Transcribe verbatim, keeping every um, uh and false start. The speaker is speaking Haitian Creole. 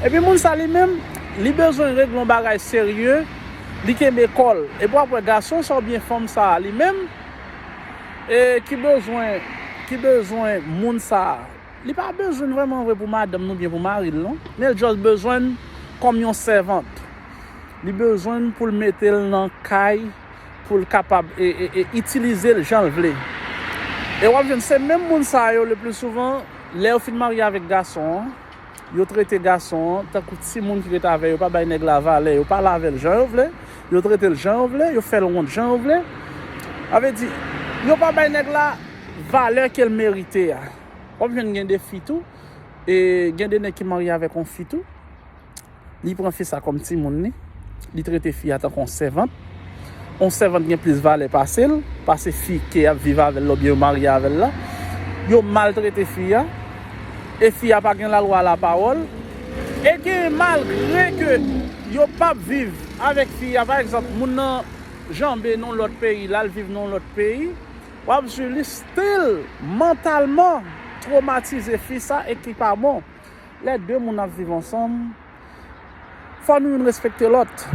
Epi moun sa li menm, li bezwen regle yon bagay serye, li kenbe kò l. Epi w ap wè gason sa oubyen fanm sa li menm, e ki bezwen, ki bezwen moun sa, li pa bezwen vrèman vre pou madanm ni byen pou mari l non, men l just bezwen l kòm yon sèvant. Li bezwen l pou l mete l nan kay pou l kapab e, e, e itilize l jan l vle. E w ap jwenn se menm moun sa yo le pli souvan, lè yo fin marye avèk gason an, yo trete gason an tankou timoun ki ret avè yo, yo pa bay nèg la valè, yo pale avè l jan yo vle, yo trete l jan yo vle, yo fè l wont jan yo vle. Sa vle di, yo pa bay nèg la valè ke l merite a. W ap jwenn gen de fi tou, e gen de nèg ki marye avèk yon fi tou, li pran fi sa kòm timoun li, li trete fi a tankou yon sèvant. Yon sèvant gen plis valè pase l, pase fi ke y ap viv avè l la oubyen yo marye avè l la. Yo maltrete fi a, e fi a pa gen lalwa lapawòl. E gen malgre ke yo p ap viv avèk fi a, pa egzanp, moun nan janbe nan yon lòt peyi, l al viv nan yon lòt peyi, w ap jwenn li still mantalman twomatize fi sa e ki pa bon. Lè de moun ap viv ansanm, fò nou youn respekte lòt.